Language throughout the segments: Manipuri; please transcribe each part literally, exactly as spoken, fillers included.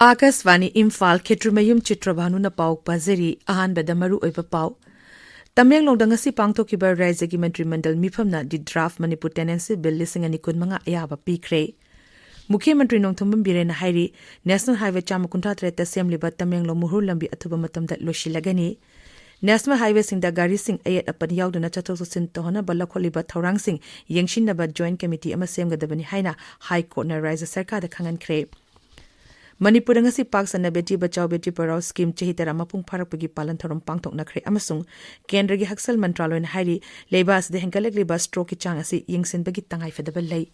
ꯑꯥꯀꯥꯁꯕꯥꯅꯤ ꯏꯝꯐꯥꯜ, ꯈꯦꯇ꯭ꯔꯤꯃꯌꯨꯝ ꯆꯤꯇ꯭ꯔꯚꯥꯅꯨꯅ ꯄꯥꯎ ꯄꯥꯖꯔꯤ꯫ ꯑꯍꯥꯟꯕꯗ ꯃꯔꯨ ꯑꯣꯏꯕ ꯄꯥꯎ꯫ ꯇꯃꯦꯡꯂꯣꯡꯗ ꯉꯁꯤ ꯄꯥꯡꯊꯣꯛꯈꯤꯕ ꯔꯥꯖ꯭ꯌꯒꯤ ꯃꯟꯇ꯭ꯔꯤ ꯃꯟꯗꯜ ꯃꯤꯐꯝꯅ The Draft Manipur Tenancy Bill ꯂꯤꯁꯤꯡ ꯑꯅꯤ ꯀꯨꯟꯃꯉꯥ ꯑꯌꯥꯕ ꯄꯤꯈ꯭ꯔꯦ꯫ ꯃꯨꯈ꯭ꯌ ꯃꯟꯇ꯭ꯔꯤ ꯅꯣꯡꯊꯣꯝꯕꯝ ꯕꯤꯔꯦꯟꯅ ꯍꯥꯏꯔꯤ, ꯅꯦꯁꯅꯦꯜ ꯍꯥꯏꯋꯦ ꯆꯥꯝꯃ ꯀꯨꯟꯊ꯭ꯔꯥ ꯇꯔꯦꯠꯇ ꯁꯦꯝꯂꯤꯕ ꯇꯃꯦꯡꯂꯣꯡ ꯃꯨꯍꯨꯔ ꯂꯝꯕꯤ ꯑꯊꯨꯕ ꯃꯇꯝꯗ ꯂꯣꯏꯁꯤꯜꯂꯒꯅꯤ꯫ ꯅꯦꯁꯅꯦꯜ ꯍꯥꯏꯋꯦꯁꯤꯡꯗ ꯒꯥꯔꯤꯁꯤꯡ ꯑꯌꯦꯠ ꯑꯄꯟ ꯌꯥꯎꯗꯅ ꯆꯠꯊꯣꯛ ꯆꯠꯁꯤꯟ ꯇꯧꯍꯟꯅꯕ ꯂꯧꯈꯠꯂꯤꯕ ꯊꯧꯔꯥꯡꯁꯤꯡ ꯌꯦꯡꯁꯤꯟꯅꯕ ꯖꯣꯏꯟꯠ ꯀꯃꯤꯇꯤ ꯑꯃ ꯁꯦꯝꯒꯗꯕꯅꯤ ꯍꯥꯏꯅ ꯍꯥꯏ ꯀꯣꯔꯠꯅ ꯔꯥꯖ꯭ꯌ ꯁꯔꯀꯥꯔꯗ ꯈꯪꯍꯟꯈ꯭ꯔꯦ꯫ ꯃꯅꯤꯄꯨꯔꯗ ꯉꯁꯤ ꯄꯥꯛ ꯁꯟꯅ ꯕꯦꯇꯤ ꯕꯆꯥꯎ ꯕꯦꯇꯤ ꯄꯔꯥꯎ ꯁ꯭ꯀꯤꯝ ꯆꯍꯤ ꯇꯔꯥ ꯃꯄꯨꯡ ꯐꯥꯔꯛꯄꯒꯤ ꯄꯥꯂꯟ ꯊꯧꯔꯝ ꯄꯥꯡꯊꯣꯛꯅꯈ꯭ꯔꯦ ꯑꯃꯁꯨꯡ ꯀꯦꯟꯗ꯭ꯔꯒꯤ ꯍꯛꯁꯦꯜ ꯃꯟꯇ꯭ꯔꯥꯂꯣꯏꯅ ꯍꯥꯏꯔꯤ, ꯂꯩꯕꯥꯛ ꯑꯁꯤꯗ ꯍꯦꯟꯒꯠꯂꯛꯂꯤꯕ ꯁ꯭ꯇ꯭ꯔꯣꯛꯀꯤ ꯆꯥꯡ ꯑꯁꯤ ꯌꯦꯡꯁꯤꯟꯕꯒꯤ ꯇꯉꯥꯏꯐꯗꯕ ꯂꯩ꯫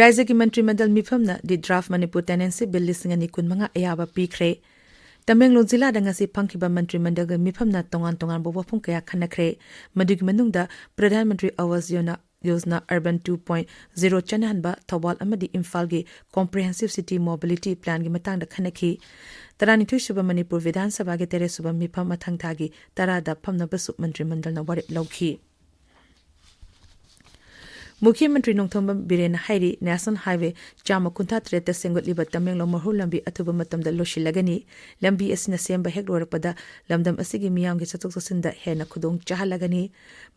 ꯔꯥꯖ꯭ꯌꯒꯤ ꯃꯟꯇ꯭ꯔꯤ ꯃꯟꯗꯜ ꯃꯤꯐꯝꯅ The Draft Manipur Tenancy Bill ꯂꯤꯁꯤꯡ ꯑꯅꯤ ꯀꯨꯟꯃꯉꯥ ꯑꯌꯥꯕ ꯄꯤꯈ꯭ꯔꯦ꯫ ꯇꯃꯦꯡꯂꯣꯡ ꯖꯤꯂꯥꯗ ꯉꯁꯤ ꯐꯝꯈꯤꯕ ꯃꯟꯇ꯭ꯔꯤ ꯃꯟꯗꯜꯒꯤ ꯃꯤꯐꯝꯅ ꯇꯣꯉꯥꯟ ꯇꯣꯉꯥꯟꯕ ꯋꯥꯐꯝ ꯀꯌꯥ ꯈꯟꯅꯈ꯭ꯔꯦ꯫ ꯃꯗꯨꯒꯤ ꯃꯅꯨꯡꯗ ꯄ꯭ꯔꯙꯥꯟ ꯃꯟꯇ꯭ꯔꯤ ꯑꯋꯥꯁ ꯌꯣꯅ-, Yojana Urban two point zero ꯆꯠꯅꯍꯟꯕ, Thoubal ꯑꯃꯗꯤ ꯏꯝꯐꯥꯜꯒꯤ Comprehensive City Mobility Plan ꯒꯤ ꯃꯇꯥꯡꯗ ꯈꯟꯅꯈꯤ꯫ ꯇꯔꯥꯅꯤꯊꯣꯏ ꯁꯨꯕ ꯃꯅꯤꯄꯨꯔ ꯕꯤꯙꯥꯟ ꯁꯚꯥꯒꯤ ꯇꯔꯦꯠ ꯁꯨꯕ ꯃꯤꯐꯝ ꯃꯊꯪ ꯊꯥꯒꯤ ꯇꯔꯥꯗ ꯐꯝꯅꯕꯁꯨ ꯃꯟꯇ꯭ꯔꯤ ꯃꯟꯗꯜꯅ ꯋꯥꯔꯦꯞ ꯂꯧꯈꯤ꯫ ꯃꯨꯈ꯭ꯌ ꯃꯟꯇ꯭ꯔꯤ ꯅꯣꯡꯊꯣꯝꯕꯝ ꯕꯤꯔꯦꯟꯅ ꯍꯥꯏꯔꯤ, ꯅꯦꯁꯅꯦꯜ ꯍꯥꯏꯋꯦ ꯆꯥꯝꯃ ꯀꯨꯟꯊ꯭ꯔꯥ ꯇꯔꯦꯠꯇ ꯁꯦꯝꯒꯠꯂꯤꯕ ꯇꯃꯦꯡꯂꯣꯡ ꯃꯍꯨꯔ ꯂꯝꯕꯤ ꯑꯊꯨꯕ ꯃꯇꯝꯗ ꯂꯣꯏꯁꯤꯜꯂꯒꯅꯤ꯫ ꯂꯝꯕꯤ ꯑꯁꯤꯅ ꯁꯦꯝꯕ ꯍꯦꯛ ꯂꯣꯏꯔꯛꯄꯗ ꯂꯝꯗꯝ ꯑꯁꯤꯒꯤ ꯃꯤꯌꯥꯝꯒꯤ ꯆꯠꯊꯣꯛ ꯆꯠꯁꯤꯟꯗ ꯍꯦꯟꯅ ꯈꯨꯗꯣꯡ ꯆꯥꯍꯜꯂꯒꯅꯤ꯫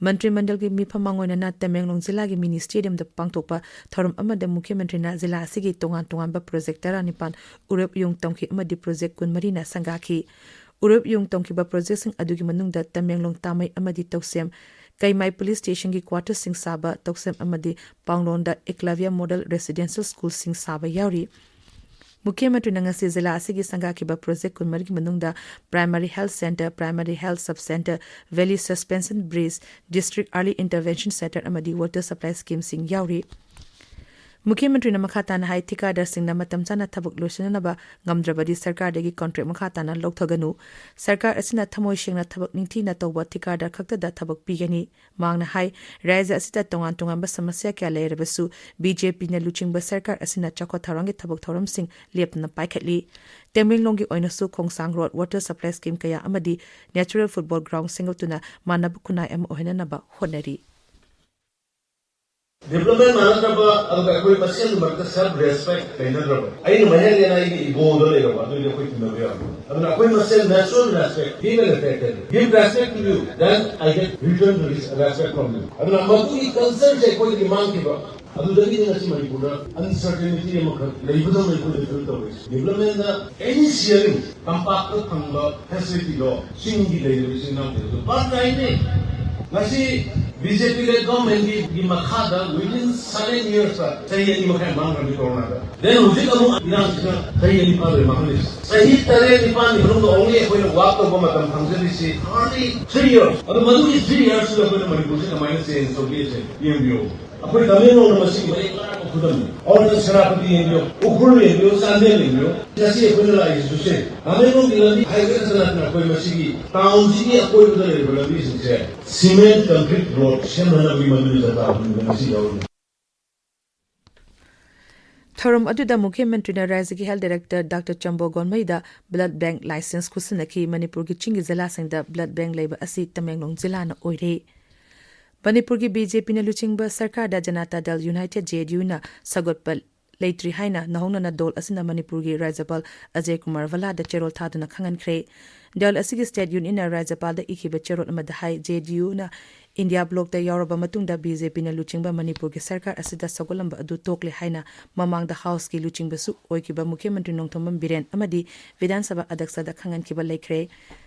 ꯃꯟꯇ꯭ꯔꯤ ꯃꯟꯗꯜꯒꯤ ꯃꯤꯐꯝ ꯃꯥꯡꯑꯣꯏꯅꯅ ꯇꯃꯦꯡꯂꯣꯡ ꯖꯤꯂꯥꯒꯤ ꯃꯤꯅꯤ ꯁ꯭ꯇꯦꯗꯤꯌꯝꯗ ꯄꯥꯡꯊꯣꯛꯄ ꯊꯧꯔꯝ ꯑꯃꯗ ꯃꯨꯈ꯭ꯌ ꯃꯟꯇ꯭ꯔꯤꯅ ꯖꯤꯂꯥ ꯑꯁꯤꯒꯤ ꯇꯣꯉꯥꯟ ꯇꯣꯉꯥꯟꯕ ꯄ꯭ꯔꯣꯖꯦꯛ ꯇꯔꯥꯅꯤꯄꯥꯟ ꯎꯔꯦꯞ ꯌꯣꯡ ꯇꯝꯈꯤ ꯑꯃꯗꯤ ꯄ꯭ꯔꯣꯖꯦꯛ ꯀꯨꯟꯃꯔꯤꯅ ꯁꯪꯒꯥꯈꯤ꯫ ꯎꯔꯦꯞ ꯌꯣꯡ ꯇꯝꯈꯤꯕ ꯄ꯭ꯔꯣꯖꯦꯛꯁꯤꯡ ꯑꯗꯨꯒꯤ ꯃꯅꯨꯡꯗ ꯇꯃꯦꯡꯂꯣꯡ ꯇꯥꯃꯩ ꯑꯃꯗꯤ ꯇꯧꯁꯦꯝ, ꯀꯩꯃꯥꯏ ꯄꯨꯂꯤꯁ ꯁ꯭ꯇꯦꯁꯟꯒꯤ ꯀ꯭ꯋꯥꯔꯇꯔꯁꯤꯡ ꯁꯥꯕ ꯇꯧꯁꯦꯝ ꯑꯃꯗꯤ ꯄꯥꯡꯂꯣꯟꯗ ꯑꯦꯀꯂꯕ꯭ꯌ ꯃꯣꯗꯦꯜ ꯔꯦꯁꯤꯗꯦꯟꯁꯤꯌꯦꯜ ꯁ꯭ꯀꯨꯜꯁꯤꯡ ꯁꯥꯕ ꯌꯥꯎꯔꯤ꯫ ꯃꯨꯈ꯭ꯌ ꯃꯟꯇ꯭ꯔꯤꯅ ꯉꯁꯤ ꯖꯤꯂꯥ ꯑꯁꯤꯒꯤ ꯁꯪꯒꯥꯈꯤꯕ ꯄ꯭ꯔꯣꯖꯦꯛ ꯀꯨꯟꯃꯔꯤꯒꯤ ꯃꯅꯨꯡꯗ Primary Health Centre, Primary Health Sub Centre, Valley Suspension Bridge, District Early Intervention Centre ꯑꯃꯗꯤ Water Supply Schemeꯁꯤꯡ ꯌꯥꯎꯔꯤ꯫ ꯃꯨꯈ꯭ꯌ ꯃꯟꯇ꯭ꯔꯤꯅ ꯃꯈꯥ ꯇꯥꯅ ꯍꯥꯏ, ꯊꯤꯀꯥꯗꯔꯁꯤꯡꯅ ꯃꯇꯝ ꯆꯥꯅ ꯊꯕꯛ ꯂꯣꯏꯁꯤꯟꯅꯅꯕ ꯉꯝꯗ꯭ꯔꯕꯗꯤ ꯁꯔꯀꯥꯔꯗꯒꯤ ꯀꯣꯟꯇ꯭ꯔꯦꯛ ꯃꯈꯥ ꯇꯥꯅ ꯂꯧꯊꯒꯅꯨ꯫ ꯁꯔꯀꯥꯔ ꯑꯁꯤꯅ ꯊꯃꯣꯏ ꯁꯦꯡꯅ ꯊꯕꯛ ꯅꯤꯡꯊꯤꯅ ꯇꯧꯕ ꯊꯤꯀꯥꯗꯔ ꯈꯛꯇꯗ ꯊꯕꯛ ꯄꯤꯒꯅꯤ꯫ ꯃꯍꯥꯛꯅ ꯍꯥꯏ, ꯔꯥꯖ꯭ꯌ ꯑꯁꯤꯗ ꯇꯣꯉꯥꯟ ꯇꯣꯉꯥꯟꯕ ꯁꯃꯁ꯭ꯌꯥ ꯀꯌꯥ ꯂꯩꯔꯕꯁꯨ ꯕꯤ ꯖꯦ ꯄꯤꯅ ꯂꯨꯆꯤꯡꯕ ꯁꯔꯀꯥꯔ ꯑꯁꯤꯅ ꯆꯥꯎꯈꯠ ꯊꯧꯔꯥꯡꯒꯤ ꯊꯕꯛ ꯊꯧꯔꯝꯁꯤꯡ ꯂꯦꯞꯇꯅ ꯄꯥꯏꯈꯠꯂꯤ꯫ ꯇꯃꯦꯡꯂꯣꯡꯒꯤ ꯑꯣꯏꯅꯁꯨ ꯈꯣꯡꯁꯥꯡ ꯔꯣꯗ, ꯋꯥꯇꯔ ꯁꯄ꯭ꯂꯥꯏ ꯁ꯭ꯀꯤꯝ ꯀꯌꯥ ꯑꯃꯗꯤ ꯅꯦꯆꯔꯦꯜ ꯐꯨꯠꯕꯣꯜ ꯒ꯭ꯔꯥꯎꯟ ꯁꯦꯝꯒꯠꯇꯨꯅ ꯃꯥꯟꯅꯕ ꯈꯨꯟꯅꯥꯏ ꯑꯃ ꯑꯣꯏꯍꯟꯅꯅꯕ ꯍꯣꯠꯅꯔꯤ꯫ ꯗꯤꯕ꯭ꯂꯞꯃꯦꯟ ꯃꯥꯟꯅꯗ꯭ꯔꯕ, ꯑꯗꯨꯒ ꯑꯩꯈꯣꯏ ꯃꯁꯦꯜꯒꯤ ꯃꯔꯛꯇ ꯁꯦꯜꯐ ꯔꯦꯁꯄꯦꯛ ꯂꯩꯅꯗ꯭ꯔꯕ, ꯑꯩꯅ ꯃꯍꯦꯜꯂꯦꯅ ꯑꯩꯒꯤ ꯏꯒꯣꯗ ꯂꯩꯔꯕ, ꯑꯗꯨꯗꯤ ꯑꯩꯈꯣꯏ ꯇꯤꯟꯅꯕ ꯌꯥꯔꯣꯏ꯫ ꯑꯗꯨꯅ ꯑꯩꯈꯣꯏ ꯃꯁꯦꯜ natural respect, give and take, give respect to you, then I get return respect from you. ꯑꯗꯨꯅ ꯃꯗꯨꯒꯤ ꯀꯜꯆꯔꯁꯦ ꯑꯩꯈꯣꯏꯗꯒꯤ ꯃꯥꯡꯈꯤꯕ, ꯑꯗꯨꯗꯒꯤꯗꯤ ꯉꯁꯤ ꯃꯅꯤꯄꯨꯔꯗ ꯑꯟꯁꯔꯇꯦꯅꯤꯇꯤ ꯑꯃꯈꯛ ꯂꯩꯕꯗꯧꯅ ꯑꯩꯈꯣꯏꯗ ꯐꯤꯜ ꯇꯧꯔꯛꯏꯁꯦ꯫ ꯗꯤꯕ꯭ꯂꯞꯃꯦꯟꯗ ꯑꯦꯅꯤ ꯁꯤꯌꯔꯤꯡ, ꯇꯝꯄꯥꯛꯇ ꯐꯪꯕ ꯐꯦꯁꯤꯂꯤꯇꯤꯗꯣ ꯆꯤꯡꯒꯤ ꯂꯩꯔꯤꯕ ꯏꯆꯤꯟ ꯏꯅꯥꯎꯁꯤꯡꯗꯣ ꯄꯥꯔꯠ ꯅꯥꯏꯅꯦ꯫ ꯉꯁꯤ ꯕꯤ ꯖꯦ ꯄꯤ ꯂꯦꯗ ꯒꯚꯔꯟꯃꯦꯟꯒꯤ ꯃꯈꯥꯗ within seven yearsꯇ ꯆꯍꯤ ꯑꯅꯤ ꯃꯈꯥꯏ ꯃꯥꯡꯈ꯭ꯔꯕꯅꯤ ꯀꯣꯔꯣꯅꯥꯗ꯫ ꯗꯦꯟ ꯍꯧꯖꯤꯛ ꯑꯃꯨꯛ ꯏꯔꯥꯡꯁꯤꯅ ꯆꯍꯤ ꯑꯅꯤ ꯐꯥꯗꯣꯏ ꯃꯥꯡꯍꯜꯂꯤꯁꯦ꯫ ꯆꯍꯤ ꯇꯔꯦꯠ ꯅꯤꯄꯥꯜꯒꯤ ꯃꯅꯨꯡꯗ only ꯑꯩꯈꯣꯏꯅ ꯋꯥꯛ ꯇꯧꯕ ꯃꯇꯝ ꯐꯪꯖꯔꯤꯁꯤ hardly three years꯫ ꯑꯗꯣ ꯃꯗꯨꯒꯤ three yearsꯇꯨꯗ ꯑꯩꯈꯣꯏꯅ ꯃꯅꯤꯄꯨꯔꯁꯤ ꯀꯃꯥꯏꯅ ꯆꯦꯟꯖ ꯇꯧꯒꯦꯁꯦ ꯌꯦꯡꯕꯤꯌꯨ꯫ ꯑꯩꯈꯣꯏ ꯇꯃꯦꯡꯂꯣꯡꯅ ꯃꯁꯤꯒꯤ ꯃꯔꯦꯡ ꯃꯔꯥꯡꯕ ꯈꯨꯗꯝꯅꯤ꯫ ꯑꯣꯔꯅ ꯁꯦꯅꯥꯄꯇꯤ ꯌꯦꯡꯕꯤꯌꯨ, ꯎꯈ꯭ꯔꯨꯜ ꯌꯦꯡꯕꯤꯌꯨ, ꯆꯥꯟꯗꯦꯜ ꯌꯦꯡꯕꯤꯌꯨ꯫ ꯉꯁꯤ ꯑꯩꯈꯣꯏꯅ ꯂꯥꯛꯏꯁꯤꯁꯨ ꯁꯦ, ꯇꯃꯦꯡꯂꯣꯡꯒꯤ ꯂꯝꯕꯤ ꯍꯥꯏꯋꯦ ꯈꯛꯇ ꯅꯠꯇꯅ ꯑꯩꯈꯣꯏ ꯃꯁꯤꯒꯤ ꯇꯥꯎꯟꯁꯤꯒꯤ ꯑꯀꯣꯏꯕꯗ ꯂꯩꯔꯤꯕ ꯂꯝꯕꯤꯁꯤꯡꯁꯦ ꯁꯤꯃꯦꯟ ꯀꯟꯀ꯭ꯔꯤꯠ ꯔꯣꯗ ꯁꯦꯝꯅꯅꯕꯒꯤ ꯃꯗꯨꯒꯤ ꯖꯇ꯭ꯔꯥ ꯍꯧꯅꯤꯡꯕ ꯉꯁꯤ ꯌꯥꯎꯔꯤ꯫ ꯊꯧꯔꯝ ꯑꯗꯨꯗ ꯃꯨꯈ꯭ꯌ ꯃꯟꯇ꯭ꯔꯤꯅ ꯔꯥꯖ꯭ꯌꯒꯤ ꯍꯦꯜꯊ ꯗꯥꯏꯔꯦꯛꯇꯔ ꯗꯥꯛꯇꯔ ꯆꯝꯕꯣ ꯒꯣꯟꯃꯩꯗ ꯕ꯭ꯂꯗ ꯕꯦꯡꯛ ꯂꯥꯏꯁꯦꯟꯁ ꯈꯨꯠꯁꯤꯟꯅꯈꯤ꯫ ꯃꯅꯤꯄꯨꯔꯒꯤ ꯆꯤꯡꯒꯤ ꯖꯤꯂꯥꯁꯤꯡꯗ ꯕ꯭ꯂꯗ ꯕꯦꯡꯛ ꯂꯩꯕ ꯑꯁꯤ ꯇꯃꯦꯡꯂꯣꯡ ꯖꯤꯂꯥꯅ ꯑꯣꯏꯔꯦ꯫ ꯃꯅꯤꯄꯨꯔꯒꯤ ꯕꯤ ꯖꯦ ꯄꯤꯅ ꯂꯨꯆꯤꯡꯕ ꯁꯔꯀꯥꯔꯗ ꯖꯅꯇꯥ ꯗꯜ ꯌꯨꯅꯥꯏꯇꯦꯗ, ꯖꯦ ꯑꯦꯟ ꯌꯨꯅ ꯁꯧꯒꯠꯄ ꯂꯩꯇ꯭ꯔꯤ ꯍꯥꯏꯅ ꯅꯧꯍꯧꯅꯅ ꯗꯣꯜ ꯑꯁꯤꯅ ꯃꯅꯤꯄꯨꯔꯒꯤ ꯔꯥꯖ꯭ꯌꯄꯥꯜ ꯑꯖꯌ ꯀꯨꯃꯥꯔ ꯚꯜꯂꯥꯗ ꯆꯦꯔꯣꯜ ꯊꯥꯗꯨꯅ ꯈꯪꯍꯟꯈ꯭ꯔꯦ꯫ ꯗꯜ ꯑꯁꯤꯒꯤ ꯁ꯭ꯇꯦꯠ ꯌꯨꯅꯤꯌꯟꯅ ꯔꯥꯖ꯭ꯌꯄꯥꯜꯗ ꯏꯈꯤꯕ ꯆꯦꯔꯣꯜ ꯑꯃꯗ ꯍꯥꯏ, ꯖꯦ ꯑꯦꯟ ꯌꯨꯅ ꯏꯟꯗꯤꯌꯥ ꯕ꯭ꯂꯣꯛꯇ ꯌꯥꯎꯔꯕ ꯃꯇꯨꯡꯗ ꯕꯤ ꯖꯦ ꯄꯤꯅ ꯂꯨꯆꯤꯡꯕ ꯃꯅꯤꯄꯨꯔꯒꯤ ꯁꯔꯀꯥꯔ ꯑꯁꯤꯗ ꯁꯧꯒꯠꯂꯝꯕ ꯑꯗꯨ ꯇꯣꯛꯂꯦ ꯍꯥꯏꯅ ꯃꯃꯥꯡꯗ ꯍꯥꯎꯁꯀꯤ ꯂꯨꯆꯤꯡꯕꯁꯨ ꯑꯣꯏꯈꯤꯕ ꯃꯨꯈ꯭ꯌ ꯃꯟꯇ꯭ꯔꯤ ꯅꯣꯡꯊꯣꯝꯕꯝ ꯕꯤꯔꯦꯟ ꯑꯃꯗꯤ ꯕꯤꯙꯥꯟ ꯁꯚꯥ ꯑꯗ꯭ꯌꯛꯁꯗ ꯈꯪꯍꯟꯈꯤꯕ ꯂꯩꯈ꯭ꯔꯦ꯫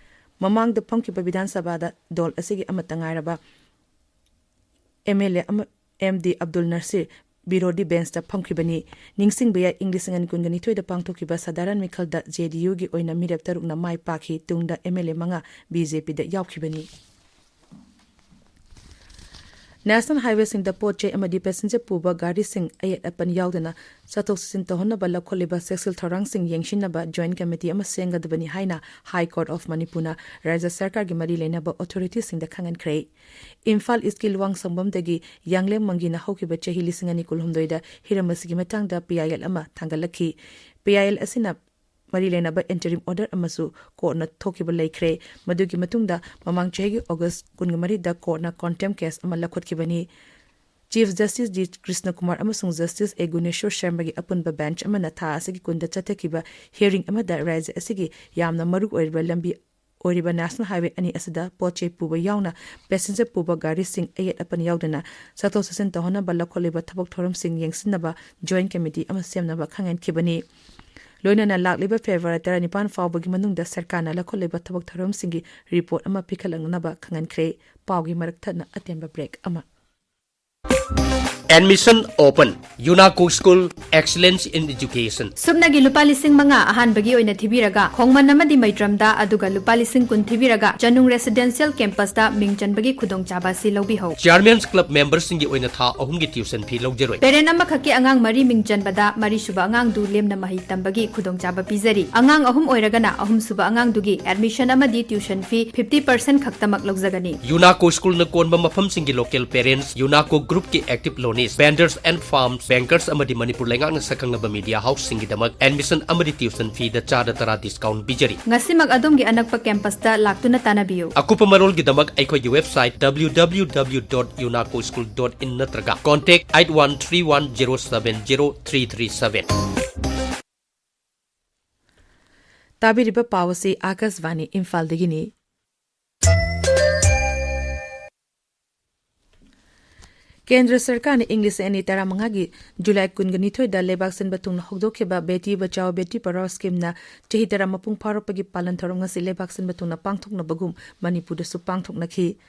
ꯃꯃꯥꯡꯗ ꯐꯝꯈꯤꯕ ꯕꯤꯙꯥꯟ ꯁꯚꯥꯗ ꯗꯣꯜ ꯑꯁꯤꯒꯤ ꯑꯃꯠꯇ ꯉꯥꯏꯔꯕ ꯑꯦꯝ ꯑꯦꯜ ꯑꯦ ꯑꯃ, ꯑꯦꯝ ꯗꯤ ꯑꯕꯗꯨꯜ ꯅꯁꯤꯔ ꯕꯤꯔꯣꯙꯤ ꯕꯦꯟꯁꯇ ꯐꯝꯈꯤꯕꯅꯤ꯫ ꯅꯤꯡꯁꯤꯡꯕ ꯌꯥꯏ, ꯏꯪ ꯂꯤꯁꯤꯡ ꯑꯅꯤ ꯀꯨꯟꯒ ꯅꯤꯊꯣꯏꯗ ꯄꯥꯡꯊꯣꯛꯈꯤꯕ ꯁꯥꯙꯥꯔꯟ ꯃꯤꯈꯜꯗ ꯖꯦ ꯑꯦꯟ ꯌꯨꯒꯤ ꯑꯣꯏꯅ ꯃꯤꯔꯦꯞ ꯇꯔꯨꯛꯅ ꯃꯥꯏ ꯄꯥꯛꯈꯤ꯫ ꯇꯨꯡꯗ ꯑꯦꯝ ꯑꯦꯜ ꯑꯦ ꯃꯉꯥ ꯕꯤ ꯖꯦ ꯄꯤꯗ ꯌꯥꯎꯈꯤꯕꯅꯤ꯫ ꯅꯦꯁꯅꯦꯜ ꯍꯥꯏꯋꯦꯁꯤꯡꯗ ꯄꯣꯠ ꯆꯩ ꯑꯃꯗꯤ ꯄꯦꯁꯦꯟꯖꯔ ꯄꯨꯕ ꯒꯥꯔꯤꯁꯤꯡ ꯑꯌꯦꯠ ꯑꯄꯟ ꯌꯥꯎꯗꯅ ꯆꯠꯊꯣꯛ ꯆꯠꯁꯤꯟ ꯇꯧꯍꯟꯅꯕ ꯂꯧꯈꯠꯂꯤꯕ ꯆꯦꯛꯁꯤꯜ ꯊꯧꯔꯥꯡꯁꯤꯡ ꯌꯦꯡꯁꯤꯟꯅꯕ ꯖꯣꯏꯟꯠ ꯀꯃꯤꯇꯤ ꯑꯃ ꯁꯦꯝꯒꯗꯕꯅꯤ ꯍꯥꯏꯅ ꯍꯥꯏ ꯀꯣꯔꯠ ꯑꯣꯐ ꯃꯅꯤꯄꯨꯔꯅ ꯔꯥꯖ꯭ꯌ ꯁꯔꯀꯥꯔꯒꯤ ꯃꯔꯤ ꯂꯩꯅꯕ ꯑꯣꯊꯣꯔꯤꯇꯤꯁꯤꯡꯗ ꯈꯪꯍꯟꯈ꯭ꯔꯦ꯫ ꯏꯝꯐꯥꯜ ꯏꯁ꯭ꯠꯀꯤ ꯂꯨꯋꯥꯡꯁꯪꯕꯝꯗꯒꯤ ꯌꯥꯡꯂꯦꯝ ꯃꯪꯒꯤꯅ ꯍꯧꯈꯤꯕ ꯆꯍꯤ ꯂꯤꯁꯤꯡ ꯑꯅꯤ ꯀꯨꯟꯍꯨꯝꯗꯣꯏꯗ ꯍꯤꯔꯝ ꯑꯁꯤꯒꯤ ꯃꯇꯥꯡꯗ ꯄꯤꯑꯥꯏꯑꯦꯜ ꯑꯃ ꯊꯥꯡꯒꯠꯂꯛꯈꯤ꯫ ꯄꯤꯑꯥꯏꯑꯦꯜ ꯑꯁꯤꯅ ꯃꯔꯤ ꯂꯩꯅꯕ ꯏꯟꯇꯔꯤꯝ ꯑꯣꯔꯗꯔ ꯑꯃꯁꯨ ꯀꯣꯔꯠꯅ ꯊꯣꯛꯈꯤꯕ ꯂꯩꯈ꯭ꯔꯦ꯫ ꯃꯗꯨꯒꯤ ꯃꯇꯨꯡꯗ ꯃꯃꯥꯡ ꯆꯍꯤꯒꯤ ꯑꯣꯒꯁ꯭ꯠ ꯀꯨꯟꯃꯔꯤꯗ ꯀꯣꯔꯠꯅ ꯀꯣꯟꯇꯦꯝꯞ ꯀꯦꯁ ꯑꯃ ꯂꯧꯈꯠꯈꯤꯕꯅꯤ꯫ ꯆꯤꯐ ꯖꯁ꯭ꯇꯤꯁ ꯖꯤ ꯀ꯭ꯔꯤꯁꯅꯀꯨꯃꯥꯔ ꯑꯃꯁꯨꯡ ꯖꯁ꯭ꯇꯤꯁ ꯑꯦ ꯒꯨꯅꯦꯁ꯭ꯋꯔ ꯁꯔꯃꯒꯤ ꯑꯄꯨꯟꯕ ꯕꯦꯟꯆ ꯑꯃꯅ ꯊꯥ ꯑꯁꯤꯒꯤ ꯀꯨꯟꯗ ꯆꯠꯊꯈꯤꯕ ꯍꯤꯌꯔꯤꯡ ꯑꯃꯗ ꯔꯥꯖ꯭ꯌ ꯑꯁꯤꯒꯤ ꯌꯥꯝꯅ ꯃꯔꯨ ꯑꯣꯏꯔꯤꯕ ꯂꯝꯕꯤ ꯑꯣꯏꯔꯤꯕ ꯅꯦꯁꯅꯦꯜ ꯍꯥꯏꯋꯦ ꯑꯅꯤ ꯑꯁꯤꯗ ꯄꯣꯠ ꯆꯩ ꯄꯨꯕ ꯌꯥꯎꯅ ꯄꯦꯁꯦꯟꯖꯔ ꯄꯨꯕ ꯒꯥꯔꯤꯁꯤꯡ ꯑꯌꯦꯠ ꯑꯄꯟ ꯌꯥꯎꯗꯅ ꯆꯠꯊꯣꯛ ꯆꯠꯁꯤꯟ ꯇꯧꯍꯟꯅꯕ ꯂꯧꯈꯠꯂꯤꯕ ꯊꯕꯛ ꯊꯧꯔꯝꯁꯤꯡ ꯌꯦꯡꯁꯤꯟꯅꯕ ꯖꯣꯏꯟꯠ ꯀꯃꯤꯇꯤ ꯑꯃ ꯁꯦꯝꯅꯕ ꯈꯪꯍꯟꯈꯤꯕꯅꯤ꯫ ꯂꯣꯏꯅꯅ ꯂꯥꯛꯂꯤꯕ ꯐꯦꯕ꯭ꯔꯨꯋꯥꯔꯤ ꯇꯔꯥꯅꯤꯄꯥꯟ ꯐꯥꯎꯕꯒꯤ ꯃꯅꯨꯡꯗ ꯁꯔꯀꯥꯔꯅ ꯂꯧꯈꯠꯂꯤꯕ ꯊꯕꯛ ꯊꯧꯔꯝꯁꯤꯡꯒꯤ ꯔꯤꯄꯣꯔꯠ ꯑꯃ ꯄꯤꯈꯠꯂꯛꯅꯕ ꯈꯪꯍꯟꯈ꯭ꯔꯦ꯫ ꯄꯥꯎꯒꯤ ꯃꯔꯛ ꯊꯠꯅ ꯑꯇꯦꯟꯕ ꯕ꯭ꯔꯦꯛ ꯑꯃ꯫ Admission open. UNACO School, Excellence in Education. ꯁꯨꯞꯅꯒꯤ ꯂꯨꯄꯥ ꯂꯤꯁꯤꯡ ꯃꯉꯥ ꯑꯍꯥꯟꯕꯒꯤ ꯑꯣꯏꯅ ꯊꯤꯕꯤꯔꯒ, ꯈꯣꯡꯃꯟ ꯑꯃꯗꯤ ꯃꯩꯇ꯭ꯔꯝꯗ, ꯑꯗꯨꯒ ꯂꯨꯄꯥ ꯂꯤꯁꯤꯡ ꯀꯨꯟ ꯊꯤꯕꯤꯔꯒ, ꯆꯅꯨꯡ ꯔꯦꯁꯤꯗꯦꯟꯁꯤꯌꯦꯜ ꯀꯦꯝꯄꯁꯇ ꯃꯤꯡ ꯆꯟꯕꯒꯤ ꯈꯨꯗꯣꯡꯆꯥꯕ ꯑꯁꯤ ꯂꯧꯕꯤꯍꯧ꯫ ꯆꯤꯌꯔꯃꯦꯟꯁ ꯀ꯭ꯂꯕ ꯃꯦꯝꯕꯔꯁꯤꯡꯒꯤ ꯑꯣꯏꯅ ꯊꯥ ꯑꯍꯨꯝꯒꯤ ꯇ꯭ꯌꯨꯁꯟ ꯐꯤ ꯂꯧꯖꯔꯣꯏ꯫ ꯄꯦꯔꯦꯟ ꯑꯃꯈꯛꯀꯤ ꯑꯉꯥꯡ ꯃꯔꯤ ꯃꯤꯡ ꯆꯟꯕꯗ, ꯃꯔꯤꯁꯨꯕ ꯑꯉꯥꯡꯗꯨ ꯂꯦꯝꯅ ꯃꯍꯩ ꯇꯝꯕꯒꯤ ꯈꯨꯗꯣꯡꯆꯥꯕ ꯄꯤꯖꯔꯤ꯫ ꯑꯉꯥꯡ ꯑꯍꯨꯝ ꯑꯣꯏꯔꯒꯅ, ꯑꯍꯨꯝꯁꯨꯕ ꯑꯉꯥꯡꯗꯨꯒꯤ ꯑꯦꯗꯃꯤꯁꯟ ꯑꯃꯗꯤ ꯇ꯭ꯌꯨꯁꯟ ꯐꯤ ꯐꯤꯐꯇꯤ ꯄꯔꯁꯦꯟꯠ ꯈꯛꯇꯃꯛ ꯂꯧꯖꯒꯅꯤ꯫ UNACO Schoolꯅ ꯀꯣꯟꯕ ꯃꯐꯝꯁꯤꯡꯒꯤ local parents, UNACO Groupꯀꯤ active loanees, vendors and firms, bankers ꯑꯃꯗꯤ ꯃꯅꯤꯄꯨꯔ ꯂꯩꯉꯥꯛꯅ ꯁꯛꯈꯪꯂꯕ media houseꯁꯤꯡꯒꯤꯗꯃꯛ admission ꯑꯃꯗꯤ tuition feeꯗ ꯆꯥꯗ ꯇꯔꯥ discount ꯄꯤꯖꯔꯤ꯫ ꯉꯁꯤꯃꯛ ꯑꯗꯣꯝꯒꯤ ꯑꯅꯛꯄ ꯀꯦꯝꯄꯁꯇ ꯂꯥꯛꯇꯨꯅ ꯇꯥꯟꯅꯕꯤꯌꯨ꯫ ꯑꯀꯨꯞꯄ ꯃꯔꯣꯜꯒꯤꯗꯃꯛ ꯑꯩꯈꯣꯏꯒꯤ website W W W dot unaco school dot in ꯅꯠꯇ꯭ꯔꯒ contact eight one three one zero seven zero three three seven꯫ ꯇꯥꯕꯤꯔꯤꯕ ꯄꯥꯎ ꯑꯁꯤ ꯑꯥꯀꯥꯁꯕꯥꯅꯤ ꯏꯝꯐꯥꯜꯗꯒꯤꯅꯤ꯫ ꯀꯦꯟꯗ꯭ꯔ ꯁꯔꯀꯥꯔꯅ ꯏꯪ ꯂꯤꯁꯤꯡ ꯑꯅꯤ ꯇꯔꯥꯃꯉꯥꯒꯤ ꯖꯨꯂꯥꯏ ꯀꯨꯟꯒ ꯅꯤꯊꯣꯏꯗ ꯂꯩꯕꯥꯛ ꯁꯤꯟꯕ ꯊꯨꯡꯅ ꯍꯧꯗꯣꯛꯈꯤꯕ ꯕꯦꯇꯤ ꯕꯆꯥꯎ ꯕꯦꯇꯤ ꯄꯔꯥꯎ ꯁ꯭ꯀꯤꯝꯅ ꯆꯍꯤ ꯇꯔꯥ ꯃꯄꯨꯡ ꯐꯥꯔꯛꯄꯒꯤ ꯄꯥꯂꯟ ꯊꯧꯔꯝ ꯉꯁꯤ ꯂꯩꯕꯥꯛ ꯁꯤꯟꯕ ꯊꯨꯡꯅ ꯄꯥꯡꯊꯣꯛꯅꯕꯒꯨꯝ ꯃꯅꯤꯄꯨꯔꯗꯁꯨ ꯄꯥꯡꯊꯣꯛꯅꯈꯤ꯫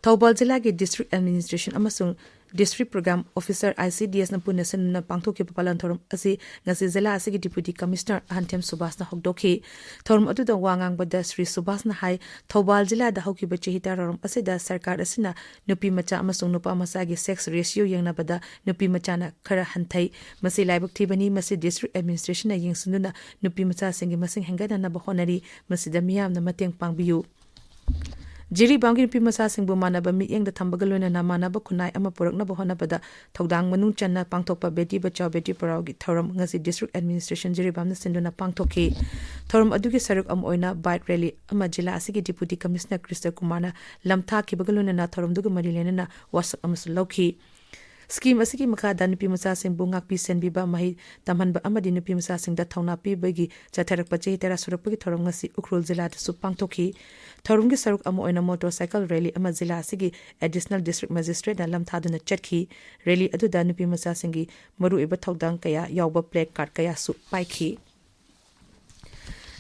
ꯊꯧꯕꯥꯜ ꯖꯤꯂꯥꯒꯤ District Administration ꯑꯃꯁꯨꯡ District Program Officer, I C D S ꯅ ꯄꯨꯟꯅ ꯁꯤꯟꯗꯨꯅ ꯄꯥꯡꯊꯣꯛꯈꯤꯕ ꯄꯥꯂꯟ ꯊꯧꯔꯝ ꯑꯁꯤ ꯉꯁꯤ ꯖꯤꯂꯥ ꯑꯁꯤꯒꯤ Deputy Commissioner ꯑꯍꯟꯊꯦꯝ ꯁꯨꯕꯥꯁꯅ ꯍꯧꯗꯣꯛꯈꯤ꯫ ꯊꯧꯔꯝ ꯑꯗꯨꯗ ꯋꯥ ꯉꯥꯡꯕꯗ ꯁ꯭ꯔꯤ ꯁꯨꯕꯥꯁꯅ ꯍꯥꯏ, ꯊꯧꯕꯥꯜ ꯖꯤꯂꯥꯗ ꯍꯧꯈꯤꯕ ꯆꯍꯤ ꯇꯔꯥꯔꯣꯝ ꯑꯁꯤꯗ ꯁꯔꯀꯥꯔ ꯑꯁꯤꯅ ꯅꯨꯄꯤ ꯃꯆꯥ ꯑꯃꯁꯨꯡ ꯅꯨꯄꯥ ꯃꯆꯥꯒꯤ sex ratio ꯌꯦꯡꯅꯕꯗ ꯅꯨꯄꯤ ꯃꯆꯥꯅ ꯈꯔ ꯍꯟꯊꯩ꯫ ꯃꯁꯤ ꯂꯥꯏꯕꯛ ꯊꯤꯕꯅꯤ꯫ ꯃꯁꯤ District Administration ꯅ ꯌꯦꯡꯁꯤꯟꯗꯨꯅ ꯅꯨꯄꯤ ꯃꯆꯥꯁꯤꯡꯒꯤ ꯃꯁꯤꯡ ꯍꯦꯟꯒꯠꯅꯅꯕ ꯍꯣꯠꯅꯔꯤ꯫ ꯃꯁꯤꯗ ꯃꯤꯌꯥꯝꯅ ꯃꯇꯦꯡ ꯄꯥꯡꯕꯤꯌꯨ꯫ ꯖꯤꯔꯤꯕꯥꯝꯒꯤ ꯅꯨꯄꯤ ꯃꯆꯥꯁꯤꯡꯕꯨ ꯃꯥꯟꯅꯕ ꯃꯤꯠꯌꯦꯡꯗ ꯊꯝꯕꯒ ꯂꯣꯏꯅꯅ ꯃꯥꯟꯅꯕ ꯈꯨꯟꯅꯥꯏ ꯑꯃ ꯄꯨꯔꯛꯅꯕ ꯍꯣꯠꯅꯕꯗ ꯊꯧꯗꯥꯡ ꯃꯅꯨꯡ ꯆꯟꯅ ꯄꯥꯡꯊꯣꯛꯄ ꯕꯦꯇꯤ ꯕꯆꯥꯎ ꯕꯦꯇꯤ ꯄꯔꯥꯎꯒꯤ ꯊꯧꯔꯝ ꯉꯁꯤ District Administration ꯖꯤꯔꯤꯕꯥꯝꯅ ꯁꯤꯟꯗꯨꯅ ꯄꯥꯡꯊꯣꯛꯈꯤ꯫ ꯊꯧꯔꯝ ꯑꯗꯨꯒꯤ ꯁꯔꯨꯛ ꯑꯃ ꯑꯣꯏꯅ bike rally ꯑꯃ ꯖꯤꯂꯥ ꯑꯁꯤꯒꯤ Deputy Commissioner ꯀ꯭ꯔꯤꯁꯅ ꯀꯨꯃꯥꯔꯅ ꯂꯝꯊꯥꯈꯤꯕꯒ ꯂꯣꯏꯅꯅ ꯊꯧꯔꯝꯗꯨꯒ ꯃꯔꯤ ꯂꯩꯅꯅ ꯋꯥꯁꯛ ꯑꯃꯁꯨ ꯂꯧꯈꯤ꯫ Scheme ꯑꯁꯤꯒꯤ ꯃꯈꯥꯗ ꯅꯨꯄꯤ ꯃꯆꯥꯁꯤꯡꯕꯨ ꯉꯥꯛꯄꯤ ꯁꯦꯟꯕꯤꯕ, ꯃꯍꯩ ꯇꯝꯍꯟꯕ ꯑꯃꯗꯤ ꯅꯨꯄꯤ ꯃꯆꯥꯁꯤꯡꯗ ꯊꯧꯅꯥ ꯄꯤꯕꯒꯤ ꯆꯠꯊꯔꯛꯄ ꯆꯍꯤ ꯇꯔꯥ ꯁꯨꯔꯛꯄꯒꯤ ꯊꯧꯔꯝ ꯉꯁꯤ ꯎꯈ꯭ꯔꯨꯜ ꯖꯤꯂꯥꯗꯁꯨ ꯄꯥꯡꯊꯣꯛꯈꯤ꯫ ꯊꯧꯔꯝꯒꯤ ꯁꯔꯨꯛ ꯑꯃ ꯑꯣꯏꯅ motorcycle rally ꯑꯃ ꯖꯤꯂꯥ ꯑꯁꯤꯒꯤ Additional District Magistrate ꯅ ꯂꯝꯊꯥꯗꯨꯅ ꯆꯠꯈꯤ꯫ Rally ꯑꯗꯨꯗ ꯅꯨꯄꯤ ꯃꯆꯥꯁꯤꯡꯒꯤ ꯃꯔꯨꯑꯣꯏꯕ ꯊꯧꯗꯥꯡ ꯀꯌꯥ ꯌꯥꯎꯕ plaque card ꯀꯌꯥꯁꯨ ꯄꯥꯏꯈꯤ꯫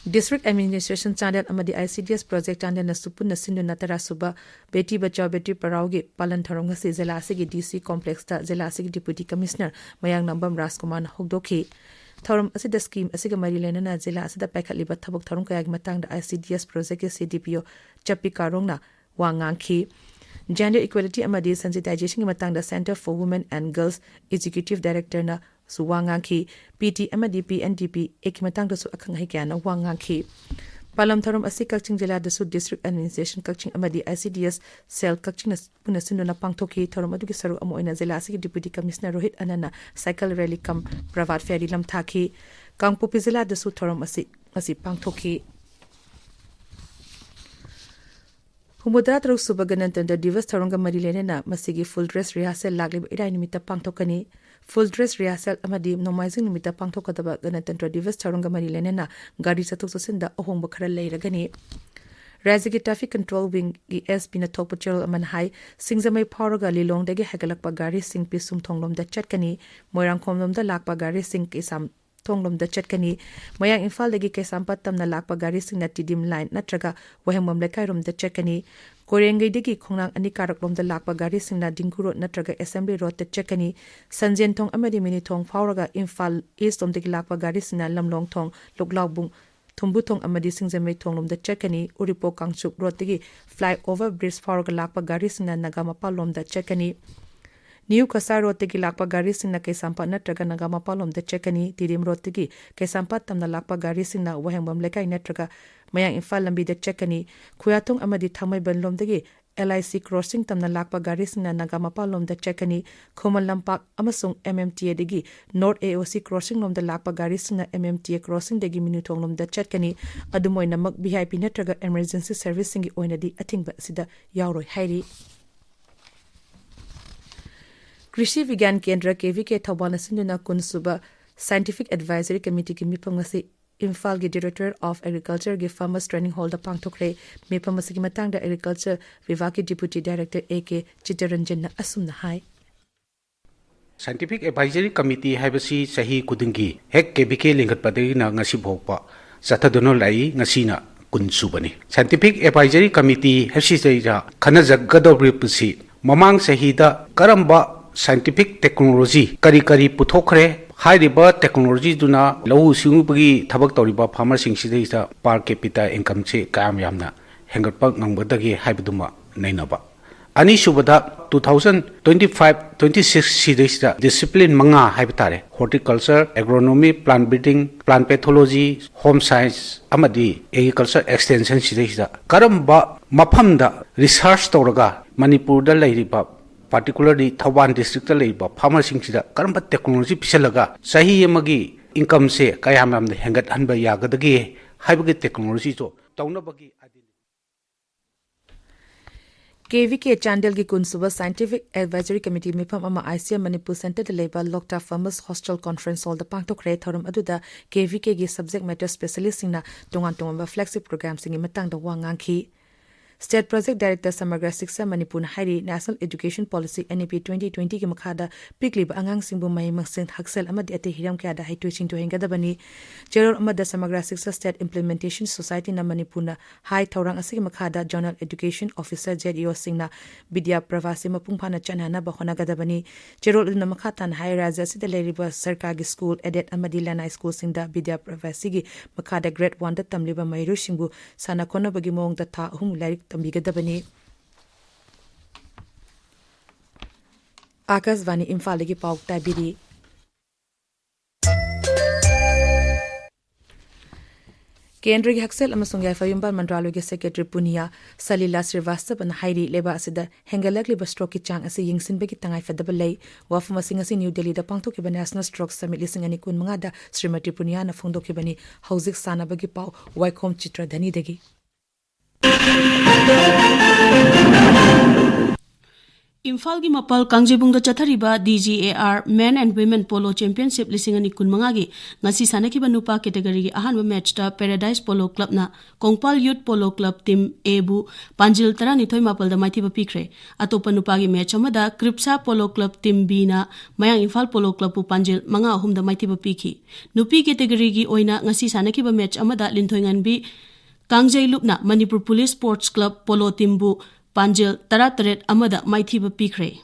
District Administration ꯆꯥꯟꯗꯦꯜ ꯑꯃꯗꯤ I C D S Project ꯆꯥꯟꯗꯦꯜꯅꯁꯨ ꯄꯨꯟꯅ ꯁꯤꯟꯗꯨꯅ ꯇꯔꯥꯁꯨꯕ ꯕꯦꯇꯤ ꯕꯆꯥꯎ ꯕꯦꯇꯤ ꯄꯔꯥꯎꯒꯤ ꯄꯥꯂꯟ ꯊꯧꯔꯝ ꯉꯁꯤ ꯖꯤꯂꯥ ꯑꯁꯤꯒꯤ D C Complex ꯇ ꯖꯤꯂꯥ ꯑꯁꯤꯒꯤ Deputy Commissioner ꯃꯌꯥꯡꯅꯥꯝꯕꯝ ꯔꯥꯖꯀꯨꯃꯥꯔꯅ ꯍꯧꯗꯣꯛꯈꯤ꯫ ꯊꯧꯔꯝ ꯑꯁꯤꯗ scheme ꯑꯁꯤꯒ ꯃꯔꯤ ꯂꯩꯅꯅ ꯖꯤꯂꯥ ꯑꯁꯤꯗ ꯄꯥꯏꯈꯠꯂꯤꯕ ꯊꯕꯛ ꯊꯧꯔꯝ ꯀꯌꯥꯒꯤ ꯃꯇꯥꯡꯗ I C D S Project ꯀꯤ C D P O ꯆꯞꯄꯤ ꯀꯥꯔꯣꯡꯅ ꯋꯥ ꯉꯥꯡꯈꯤ꯫ Gender Equality ꯑꯃꯗꯤ Sensitization ꯒꯤ ꯃꯇꯥꯡꯗ Centre for Women and Girls Executive Director ꯅ ꯁꯨ ꯋꯥ ꯉꯥꯡꯈꯤ꯫ P T ꯑꯃꯗꯤ P N D P Act ꯀꯤ ꯃꯇꯥꯡꯗꯁꯨ ꯑꯈꯪ ꯑꯍꯩ ꯀꯌꯥꯅ ꯋꯥ ꯉꯥꯡꯈꯤ꯫ ꯄꯥꯂꯝ ꯊꯧꯔꯝ ꯑꯁꯤ ꯀꯛꯆꯤꯡ ꯖꯤꯂꯥꯗꯁꯨ District Administration ꯀꯛꯆꯤꯡ ꯑꯃꯗꯤ I C D S Cell ꯀꯛꯆꯤꯡꯅ ꯄꯨꯟꯅ ꯁꯤꯟꯗꯨꯅ ꯄꯥꯡꯊꯣꯛꯈꯤ꯫ ꯊꯧꯔꯝ ꯑꯗꯨꯒꯤ ꯁꯔꯨꯛ ꯑꯃ ꯑꯣꯏꯅ ꯖꯤꯂꯥ ꯑꯁꯤꯒꯤ Deputy Commissioner Rohit ꯑꯅꯟꯅ cycle rally cum Prabhat Ferry ꯂꯝꯊꯥꯈꯤ꯫ ꯀꯥꯡꯄꯣꯛꯄꯤ ꯖꯤꯂꯥꯗꯁꯨ ꯊꯧꯔꯝ ꯑꯁꯤ ꯉꯁꯤ ꯄꯥꯡꯊꯣꯛꯈꯤ꯫ ꯍꯨꯝꯐꯨꯇꯔꯥ ꯇꯔꯨꯛ ꯁꯨꯕ ꯒꯅꯇꯟꯇ꯭ꯔ ꯗꯤꯕꯁ ꯊꯧꯔꯝꯒ ꯃꯔꯤ ꯂꯩꯅꯅ ꯃꯁꯤꯒꯤ full dress rehearsal ꯂꯥꯛꯂꯤꯕ ꯏꯔꯥꯏ ꯅꯨꯃꯤꯠꯇ ꯄꯥꯡꯊꯣꯛꯀꯅꯤ꯫ Full dress rehearsal ꯑꯃꯗꯤ ꯅꯣꯡꯃꯥꯏꯖꯤꯡ ꯅꯨꯃꯤꯠꯇ ꯄꯥꯡꯊꯣꯛꯀꯗꯕ ꯒꯅꯇꯟꯇ꯭ꯔ ꯗꯤꯕꯁ ꯊꯧꯔꯝꯒ ꯃꯔꯤ ꯂꯩꯅꯅ ꯒꯥꯔꯤ ꯆꯠꯊꯣꯛ ꯆꯠꯁꯤꯟꯗ ꯑꯍꯣꯡꯕ ꯈꯔ ꯂꯩꯔꯒꯅꯤ꯫ ꯔꯥꯖ꯭ꯌꯒꯤ Traffic Control Wing ꯒꯤ S P ꯅ ꯊꯣꯛꯄ ꯆꯦꯔꯣꯜ ꯑꯃꯅ ꯍꯥꯏ, ꯁꯤꯡꯖꯃꯩ ꯐꯥꯎꯔꯒ ꯂꯤꯂꯣꯡꯗꯒꯤ ꯍꯥꯏꯒꯠꯂꯛꯄ ꯒꯥꯔꯤꯁꯤꯡ ꯄꯤꯁꯨꯝꯊꯣꯡꯂꯣꯝꯗ ꯆꯠꯀꯅꯤ꯫ ꯃꯣꯏꯔꯥꯡꯈꯣꯝꯂꯣꯝꯗ ꯂꯥꯛꯄ ꯒꯥꯔꯤꯁꯤꯡ ꯀꯩꯁꯥꯝ ꯊꯣꯡꯂꯣꯝꯗ ꯆꯠꯀꯅꯤ꯫ ꯃꯌꯥꯡ ꯏꯝꯐꯥꯜꯗꯒꯤ ꯀꯩꯁꯥꯝꯄꯥꯠ ꯇꯝꯅ ꯂꯥꯛꯄ ꯒꯥꯔꯤꯁꯤꯡꯅ ꯇꯤꯗꯤꯝ ꯂꯥꯏꯟ ꯅꯠꯇ꯭ꯔꯒ ꯋꯥꯍꯦꯡꯕꯝ ꯂꯩꯀꯥꯏꯔꯣꯝꯗ ꯆꯠꯀꯅꯤ꯫ ꯀꯣꯏꯔꯦꯡꯒꯩꯗꯒꯤ ꯈꯣꯡꯅꯥꯡ ꯑꯅꯤ ꯀꯥꯔꯛꯂꯣꯝꯗ ꯂꯥꯛꯄ ꯒꯥꯔꯤꯁꯤꯡꯅ ꯗꯤꯡꯒꯨ ꯔꯣꯗ ꯅꯠꯇ꯭ꯔꯒ ꯑꯦꯁꯦꯝꯕ꯭ꯂꯤ ꯔꯣꯗꯇ ꯆꯠꯀꯅꯤ꯫ ꯁꯟꯖꯦꯟꯊꯣꯡ ꯑꯃꯗꯤ ꯃꯤꯅꯤꯊꯣꯡ ꯐꯥꯎꯔꯒ ꯏꯝꯐꯥꯜ ꯏꯁ꯭ꯠꯂꯣꯝꯗꯒꯤ ꯂꯥꯛꯄ ꯒꯥꯔꯤꯁꯤꯡꯅ ꯂꯝꯂꯣꯡ ꯊꯣꯡ, ꯂꯨꯛꯂꯥꯎꯕꯨꯡ, ꯊꯨꯝꯕꯨꯊꯣꯡ ꯑꯃꯗꯤ ꯁꯤꯡꯖꯃꯩ ꯊꯣꯡꯂꯣꯝꯗ ꯆꯠꯀꯅꯤ꯫ ꯎꯔꯤꯄꯣꯛ ꯀꯥꯡꯆꯨꯞ ꯔꯣꯗꯇꯒꯤ ꯐ꯭ꯂꯥꯏꯑꯣꯚꯔ ꯕ꯭ꯔꯤꯖ ꯐꯥꯎꯔꯒ ꯂꯥꯛꯄ ꯒꯥꯔꯤꯁꯤꯡꯅ ꯅꯥꯒꯥꯃꯄꯥꯜꯂꯣꯝꯗ ꯆꯠꯀꯅꯤ꯫ ꯅ꯭ꯌꯨ ꯀꯁꯥꯔ ꯔꯣꯗꯇꯒꯤ ꯂꯥꯛꯄ ꯒꯥꯔꯤꯁꯤꯡꯅ ꯀꯩꯁꯥꯝꯄꯥꯠ ꯅꯠꯇ꯭ꯔꯒ ꯅꯥꯒꯥꯃꯄꯥꯜꯂꯣꯝꯗ ꯆꯠꯀꯅꯤ꯫ ꯇꯤꯗꯤꯝ ꯔꯣꯗꯇꯒꯤ ꯀꯩꯁꯥꯝꯄꯥꯠ ꯇꯝꯅ ꯂꯥꯛꯄ ꯒꯥꯔꯤꯁꯤꯡꯅ ꯋꯥꯍꯦꯡꯕꯝ ꯂꯩꯀꯥꯏ ꯅꯠꯇ꯭ꯔꯒ ꯃꯌꯥꯡ ꯏꯝꯐꯥꯜ ꯂꯝꯕꯤꯗ ꯆꯠꯀꯅꯤ꯫ ꯈꯨꯌꯥꯊꯣꯡ ꯑꯃꯗꯤ ꯊꯥꯡꯃꯩꯕꯟꯂꯣꯝꯗꯒꯤ ꯑꯦꯜ ꯑꯥꯏ ꯁꯤ ꯀ꯭ꯔꯣꯁꯤꯡ ꯇꯝꯅ ꯂꯥꯛꯄ ꯒꯥꯔꯤꯁꯤꯡꯅ ꯅꯥꯒꯥꯃꯄꯥꯜꯂꯣꯝꯗ ꯆꯠꯀꯅꯤ꯫ ꯈꯨꯃꯟ ꯂꯝꯄꯥꯛ ꯑꯃꯁꯨꯡ ꯑꯦꯝ ꯑꯦꯝ ꯇꯤ ꯑꯦꯗꯒꯤ ꯅꯣꯔꯠ ꯑꯦ ꯑꯣ ꯁꯤ ꯀ꯭ꯔꯣꯁꯤꯡꯂꯣꯝꯗ ꯂꯥꯛꯄ ꯒꯥꯔꯤꯁꯤꯡꯅ ꯑꯦꯝ ꯑꯦꯝ ꯇꯤ ꯑꯦ ꯀ꯭ꯔꯣꯁꯤꯡꯗꯒꯤ ꯃꯤꯅꯨꯊꯣꯡꯂꯣꯝꯗ ꯆꯠꯀꯅꯤ꯫ ꯑꯗꯨꯝ ꯑꯣꯏꯅꯃꯛ, ꯚꯤ ꯑꯥꯏ ꯄꯤ ꯅꯠꯇ꯭ꯔꯒ ꯏꯃꯔꯖꯦꯟꯁꯤ ꯁꯔꯚꯤꯁꯁꯤꯡꯒꯤ ꯑꯣꯏꯅꯗꯤ ꯑꯊꯤꯡꯕ ꯑꯁꯤꯗ ꯌꯥꯎꯔꯣꯏ ꯍꯥꯏꯔꯤ꯫ ꯀ꯭ꯔꯤꯁꯤ ꯕꯤꯒ꯭ꯌꯥꯟ ꯀꯦꯟꯗ꯭ꯔ, ꯀꯦ ꯚꯤ ꯀꯦ, ꯊꯧꯕꯥꯜꯅ ꯁꯤꯟꯗꯨꯅ ꯀꯨꯟ ꯁꯨꯕ ꯁꯥꯏꯟꯇꯤꯐꯤꯛ ꯑꯦꯗꯚꯥꯏꯖꯔꯤ ꯀꯃꯤꯇꯤꯒꯤ ꯃꯤꯐꯝ ꯉꯁꯤ ꯏꯝꯐꯥꯜꯒꯤ ꯗꯤꯔꯦꯛꯇꯣꯔꯦꯠ ꯑꯣꯐ ꯑꯦꯒ꯭ꯔꯤꯀꯜꯆꯔꯒꯤ ꯐꯥꯔꯃꯔꯁ ꯇ꯭ꯔꯦꯅꯤꯡ ꯍꯣꯜꯗ ꯄꯥꯡꯊꯣꯛꯈ꯭ꯔꯦ꯫ ꯃꯤꯐꯝ ꯑꯁꯤꯒꯤ ꯃꯇꯥꯡꯗ ꯑꯦꯒ꯭ꯔꯤꯀꯜꯆꯔ ꯋꯤꯚꯥꯒꯀꯤ ꯗꯤꯄꯨꯇꯤ ꯗꯥꯏꯔꯦꯛꯇꯔ ꯑꯦ ꯀꯦ ꯆꯤꯠꯇꯔꯟꯖꯟꯅ ꯑꯁꯨꯝꯅ ꯍꯥꯏ꯫ ꯁꯥꯏꯟꯇꯤꯐꯤꯛ ꯑꯦꯗꯚꯥꯏꯖꯔꯤ ꯀꯃꯤꯇꯤ ꯍꯥꯏꯕꯁꯤ ꯆꯍꯤ ꯈꯨꯗꯤꯡꯒꯤ ꯍꯦꯛ ꯀꯦ ꯚꯤ ꯀꯦ ꯂꯤꯡꯈꯠꯄꯗꯒꯤꯅ ꯉꯁꯤ ꯐꯥꯎꯕ ꯆꯠꯊꯗꯨꯅ ꯂꯥꯛꯏ꯫ ꯉꯁꯤꯅ ꯀꯨꯟ ꯁꯨꯕꯅꯤ꯫ ꯁꯥꯏꯟꯇꯤꯐꯤꯛ ꯑꯦꯗꯚꯥꯏꯖꯔꯤ ꯀꯃꯤꯇꯤ ꯍꯥꯏꯕꯁꯤꯗꯩꯗ ꯈꯟꯅꯖꯒꯗꯧꯔꯤꯕꯁꯤ ꯃꯃꯥꯡ ꯆꯍꯤꯗ ꯀꯔꯝꯕ ꯁꯥꯏꯟꯇꯤꯐꯤꯛ ꯇꯦꯛꯅꯣꯂꯣꯖꯤ ꯀꯔꯤ ꯀꯔꯤ ꯄꯨꯊꯣꯛꯈ꯭ꯔꯦ, ꯍꯥꯏꯔꯤꯕ ꯇꯦꯛꯅꯣꯂꯣꯖꯤꯗꯨꯅ ꯂꯧꯎ ꯁꯤꯡꯎꯕꯒꯤ ꯊꯕꯛ ꯇꯧꯔꯤꯕ ꯐꯥꯔꯃꯔꯁꯤꯡꯁꯤꯗꯩꯗ ꯄꯥꯔ ꯀꯦꯄꯤꯇꯥ ꯏꯟꯀꯝꯁꯤ ꯀꯌꯥꯝ ꯌꯥꯝꯅ ꯍꯦꯟꯒꯠꯄ ꯉꯝꯒꯗꯒꯦ ꯍꯥꯏꯕꯗꯨꯃ ꯅꯩꯅꯕ꯫ ꯑꯅꯤꯁꯨꯕꯗ, two thousand twenty five twenty six ꯁꯤꯗꯩꯁꯤꯗ ꯗꯤꯁꯤꯄ꯭ꯂꯤꯟ ꯃꯉꯥ ꯍꯥꯏꯕ ꯇꯥꯔꯦ, horticulture, agronomy, plant breeding, plant pathology, home science ꯑꯃꯗꯤ ꯑꯦꯒ꯭ꯔꯤꯀꯜꯆꯔ ꯑꯦꯛꯁꯇꯦꯟꯁꯟ ꯁꯤꯗꯩꯁꯤꯗ ꯀꯔꯝꯕ ꯃꯐꯝꯗ ꯔꯤꯁꯔꯁ ꯇꯧꯔꯒ ꯃꯅꯤꯄꯨꯔꯗ ꯂꯩꯔꯤꯕ, ꯄꯥꯔꯇꯤꯀꯨꯂꯔꯂꯤ ꯊꯧꯕꯥꯜ ꯗꯤꯁꯇ꯭ꯔꯤꯛꯇ ꯂꯩꯔꯤꯕ ꯐꯥꯔꯃꯔꯁꯤꯡꯁꯤꯗ ꯀꯔꯝꯕ ꯇꯦꯛꯅꯣꯂꯣꯖꯤ ꯄꯤꯁꯜꯂꯒ ꯆꯍꯤ ꯑꯃꯒꯤ ꯏꯟꯀꯝꯁꯦ ꯀꯌꯥꯝ ꯌꯥꯝꯅ ꯍꯦꯟꯒꯠꯍꯟꯕ ꯌꯥꯒꯗꯒꯦ ꯍꯥꯏꯕꯒꯤ ꯇꯦꯛꯅꯣꯂꯣꯖꯤꯗꯣ ꯇꯧꯅꯕꯒꯤ ꯀꯦ ꯚꯤ ꯀꯦ ꯆꯥꯟꯗꯦꯜꯒꯤ ꯀꯨꯟ ꯁꯨꯕ ꯁꯥꯏꯟꯇꯤꯐꯤꯛ ꯑꯦꯗꯚꯥꯏꯖꯔꯤ ꯀꯃꯤꯇꯤ ꯃꯤꯐꯝ ꯑꯃ ꯑꯥꯏ ꯁꯤ ꯑꯦꯝ ꯃꯅꯤꯄꯨꯔ ꯁꯦꯟꯇꯔꯗ ꯂꯩꯕ ꯂꯣꯛꯇꯥ ꯐꯥꯔꯃꯔꯁ ꯍꯣꯁꯇꯦꯜ ꯀꯣꯟꯐ꯭ꯔꯦꯟꯁ ꯍꯣꯜꯗ ꯄꯥꯡꯊꯣꯛꯈ꯭ꯔꯦ꯫ ꯊꯧꯔꯝ ꯑꯗꯨꯗ ꯀꯦ ꯚꯤ ꯀꯦꯒꯤ ꯁꯕꯖꯦꯛ ꯃꯦꯇꯔ ꯁ꯭ꯄꯦꯁꯤꯌꯦꯂꯤꯁꯁꯤꯡꯅ ꯇꯣꯉꯥꯟ ꯇꯣꯉꯥꯟꯕ ꯐ꯭ꯂꯦꯒꯁꯤꯞ ꯄ꯭ꯔꯣꯒ꯭ꯔꯥꯝꯁꯤꯡꯒꯤ ꯃꯇꯥꯡꯗ ꯋꯥ ꯉꯥꯡꯈꯤ꯫ State Project Director Samagra Shiksha Manipurna ꯍꯥꯏꯔꯤ, National Education Policy, N E P twenty twenty ꯒꯤ ꯃꯈꯥꯗ ꯄꯤꯛꯂꯤꯕ ꯑꯉꯥꯡꯁꯤꯡꯕꯨ ꯃꯍꯩ ꯃꯁꯤꯡ, ꯍꯛꯁꯦꯜ ꯑꯃꯗꯤ ꯑꯇꯩ ꯍꯤꯔꯝ ꯀꯌꯥꯗ ꯍꯩꯊꯣꯏ ꯁꯤꯡꯊꯣꯏꯍꯟꯒꯗꯕꯅꯤ꯫ ꯆꯦꯔꯣꯜ ꯑꯃꯗ Samagra Shiksha State Implementation Society ꯅ ꯃꯅꯤꯄꯨꯔꯅ ꯍꯥꯏ, ꯊꯧꯔꯥꯡ ꯑꯁꯤꯒꯤ ꯃꯈꯥꯗ Zonal Education Officer, Z E O ꯁꯤꯡꯅ ꯕꯤꯗ꯭ꯌꯥ ꯄ꯭ꯔꯚꯥꯁꯤ ꯃꯄꯨꯡ ꯐꯥꯅ ꯆꯠꯅꯍꯟꯅꯕ ꯍꯣꯠꯅꯒꯗꯕꯅꯤ꯫ ꯆꯦꯔꯣꯜ ꯑꯗꯨꯅ ꯃꯈꯥ ꯇꯥꯅ ꯍꯥꯏ, ꯔꯥꯖ꯭ꯌ ꯑꯁꯤꯗ ꯂꯩꯔꯤꯕ ꯁꯔꯀꯥꯔꯒꯤ ꯁ꯭ꯀꯨꯜ, aided ꯑꯃꯗꯤ ꯂꯅꯥꯏ ꯁ꯭ꯀꯨꯜꯁꯤꯡꯗ ꯕꯤꯗ꯭ꯌꯥ ꯄ꯭ꯔꯚꯥꯁꯤꯒꯤ ꯃꯈꯥꯗ grade one ꯗ ꯇꯝꯂꯤꯕ ꯃꯍꯩꯔꯣꯏꯁꯤꯡꯕꯨ ꯁꯥꯟꯅ ꯈꯣꯠꯅꯕꯒꯤ ꯃꯑꯣꯡꯗ ꯊꯥ ꯑꯍꯨꯝ ꯂꯥꯏꯔꯤꯛ ꯇꯝꯕꯤꯒꯗꯕꯅꯤ꯫ ꯑꯥꯀꯥꯁꯕꯥꯅꯤ ꯏꯝꯐꯥꯜꯗꯒꯤ ꯄꯥꯎ ꯇꯥꯕꯤꯔꯤ꯫ ꯀꯦꯟꯗ꯭ꯔꯒꯤ ꯍꯛꯁꯦꯜ ꯑꯃꯁꯨꯡ ꯌꯥꯏꯐ ꯌꯨꯝꯕꯥꯜ ꯃꯟꯇ꯭ꯔꯥꯂꯣꯏꯒꯤ ꯁꯦꯀ꯭ꯔꯦꯇꯔꯤ ꯄꯨꯅꯤꯌꯥ ꯁꯂꯤꯂꯥ ꯁ꯭ꯔꯤꯚꯥꯁꯇꯕꯅ ꯍꯥꯏꯔꯤ, ꯂꯩꯕꯥꯛ ꯑꯁꯤꯗ ꯍꯦꯟꯒꯠꯂꯛꯂꯤꯕ ꯁ꯭ꯇ꯭ꯔꯣꯛꯀꯤ ꯆꯥꯡ ꯑꯁꯤ ꯌꯦꯡꯁꯤꯟꯕꯒꯤ ꯇꯉꯥꯏꯐꯗꯕ ꯂꯩ꯫ ꯋꯥꯐꯝ ꯑꯁꯤ ꯉꯁꯤ ꯅ꯭ꯌꯨ ꯗꯦꯜꯂꯤꯗ ꯄꯥꯡꯊꯣꯛꯈꯤꯕ National Stroke Summit ꯂꯤꯁꯤꯡ ꯑꯅꯤ ꯀꯨꯟꯃꯉꯥꯗ ꯁ꯭ꯔꯤꯃꯇꯤ ꯄꯨꯅꯤꯌꯥꯅ ꯐꯣꯡꯗꯣꯛꯈꯤꯕꯅꯤ꯫ ꯍꯧꯖꯤꯛ ꯁꯥꯟꯅꯕꯒꯤ ꯄꯥꯎ, ꯋꯥꯏꯈꯣꯝ ꯆꯤꯇ꯭ꯔꯙꯅꯤꯗꯒꯤ꯫ ꯏꯝꯐꯥꯜꯒꯤ ꯃꯄꯥꯜ ꯀꯥꯡꯖꯩꯕꯨꯡꯗ ꯆꯠꯊꯔꯤꯕ D G A R Men and Women Polo Championship ꯂꯤꯁꯤꯡ ꯑꯅꯤ ꯀꯨꯟꯃꯉꯥꯒꯤ ꯉꯁꯤ ꯁꯥꯟꯅꯈꯤꯕ ꯅꯨꯄꯥ category ꯒꯤ ꯑꯍꯥꯟꯕ match ꯇ Paradise Polo Club ꯅ Kongpal Youth Polo Club Team A ꯕꯨ ꯄꯥꯟꯖꯤꯜ ꯇꯔꯥꯅꯤꯊꯣꯏ ꯃꯥꯄꯜꯗ ꯃꯥꯏꯊꯤꯕ ꯄꯤꯈ꯭ꯔꯦ꯫ ꯑꯇꯣꯞꯄ ꯅꯨꯄꯥꯒꯤ match ꯑꯃꯗ Kripsa Polo Club Team B ꯅ ꯃꯌꯥꯡ ꯏꯝꯐꯥꯜ Polo Club ꯄꯨ ꯄꯥꯟꯖꯤꯜ ꯃꯉꯥ ꯑꯍꯨꯝꯗ ꯃꯥꯏꯊꯤꯕ ꯄꯤꯈꯤ꯫ ꯅꯨꯄꯤ category ꯒꯤ ꯑꯣꯏꯅ ꯉꯁꯤ ꯁꯥꯟꯅꯈꯤꯕ match ꯑꯃꯗ ꯂꯤꯟꯊꯣꯏꯉꯟꯕꯤ ꯀꯥꯡꯖꯩ ꯂꯨꯞꯅ Manipur Police Sports Club Polo Team ꯕꯨ ꯄꯥꯟꯖꯤꯜ ꯇꯔꯥꯇꯔꯦꯠ ꯑꯃꯗ ꯃꯥꯏꯊꯤꯕ ꯄꯤꯈ꯭ꯔꯦ꯫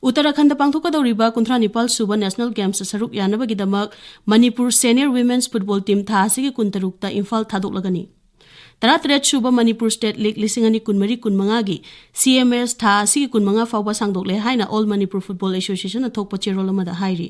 ꯎꯠꯇꯔꯥꯈꯟꯗ ꯄꯥꯡꯊꯣꯛꯀꯗꯧꯔꯤꯕ ꯀꯨꯟꯊ꯭ꯔꯥ ꯅꯤꯄꯥꯜ ꯁꯨꯕ National Games ꯁꯔꯨꯛ ꯌꯥꯅꯕꯒꯤꯗꯃꯛ Manipur Senior Women's Football Team ꯊꯥ ꯑꯁꯤꯒꯤ ꯀꯨꯟꯇꯔꯨꯛꯇ ꯏꯝꯐꯥꯜ ꯊꯥꯗꯣꯛꯂꯒꯅꯤ꯫ ꯇꯔꯥꯇꯔꯦꯠ ꯁꯨꯕ ꯃꯅꯤꯄꯨꯔ State League ꯂꯤꯁꯤꯡ ꯑꯅꯤ ꯀꯨꯟꯃꯔꯤ ꯀꯨꯟꯃꯉꯥꯒꯤ C M S ꯊꯥ ꯑꯁꯤꯒꯤ ꯀꯨꯟꯃꯉꯥ ꯐꯥꯎꯕ ꯁꯥꯡꯗꯣꯛꯂꯦ ꯍꯥꯏꯅ All Manipur Football Association ꯅ ꯊꯣꯛꯄ ꯆꯦꯔꯣꯜ ꯑꯃꯗ ꯍꯥꯏꯔꯤ꯫